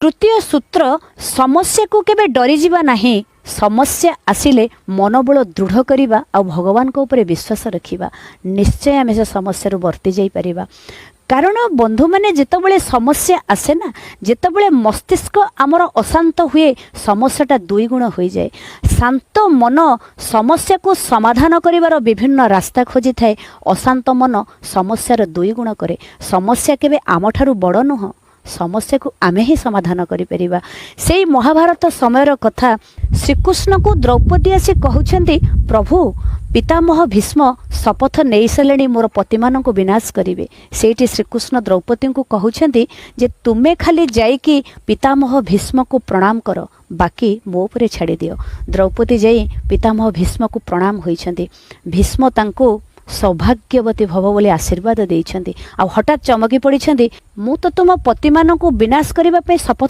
ତୃତୀୟ ସୂତ୍ର, ସମସ୍ୟାକୁ କେବେ ଡରିଯିବା ନାହିଁ। ସମସ୍ୟା ଆସିଲେ ମନୋବଳ ଦୃଢ଼ କରିବା ଆଉ ଭଗବାନଙ୍କ ଉପରେ ବିଶ୍ୱାସ ରଖିବା। ନିଶ୍ଚୟ ଆମେ ସେ ସମସ୍ୟାରୁ ବର୍ତ୍ତି ଯାଇପାରିବା। କାରଣ ବନ୍ଧୁମାନେ, ଯେତେବେଳେ ସମସ୍ୟା ଆସେ ନା, ଯେତେବେଳେ ମସ୍ତିଷ୍କ ଆମର ଅଶାନ୍ତ ହୁଏ, ସମସ୍ୟାଟା ଦୁଇଗୁଣ ହୋଇଯାଏ। ଶାନ୍ତ ମନ ସମସ୍ୟାକୁ ସମାଧାନ କରିବାର ବିଭିନ୍ନ ରାସ୍ତା ଖୋଜିଥାଏ। ଅଶାନ୍ତ ମନ ସମସ୍ୟାର ଦୁଇଗୁଣ କରେ। ସମସ୍ୟା କେବେ ଆମଠାରୁ ବଡ଼ ନୁହଁ, ସମସ୍ୟାକୁ ଆମେ ହିଁ ସମାଧାନ କରିପାରିବା। ସେଇ ମହାଭାରତ ସମୟର କଥା। ଶ୍ରୀକୃଷ୍ଣଙ୍କୁ ଦ୍ରୌପଦୀ ଆସି କହୁଛନ୍ତି, "ପ୍ରଭୁ, ପିତାମହ ଭୀଷ୍ମ ଶପଥ ନେଇସାରିଲେଣି, ମୋର ପତିମାନଙ୍କୁ ବିନାଶ କରିବେ।" ସେଇଠି ଶ୍ରୀକୃଷ୍ଣ ଦ୍ରୌପଦୀଙ୍କୁ କହୁଛନ୍ତି ଯେ ତୁମେ ଖାଲି ଯାଇକି ପିତାମହ ଭୀଷ୍ମକୁ ପ୍ରଣାମ କର, ବାକି ମୋ ଉପରେ ଛାଡ଼ିଦିଅ। ଦ୍ରୌପଦୀ ଯାଇ ପିତାମହ ଭୀଷ୍ମକୁ ପ୍ରଣାମ ହୋଇଛନ୍ତି। ଭୀଷ୍ମ ତାଙ୍କୁ ସୌଭାଗ୍ୟବତୀ ଭବ ବୋଲି ଆଶୀର୍ବାଦ ଦେଇଛନ୍ତି। ଆଉ ହଠାତ୍ ଚମକି ପଡ଼ିଛନ୍ତି, "ମୁଁ ତ ତୁମ ପତିମାନଙ୍କୁ ବିନାଶ କରିବା ପାଇଁ ଶପଥ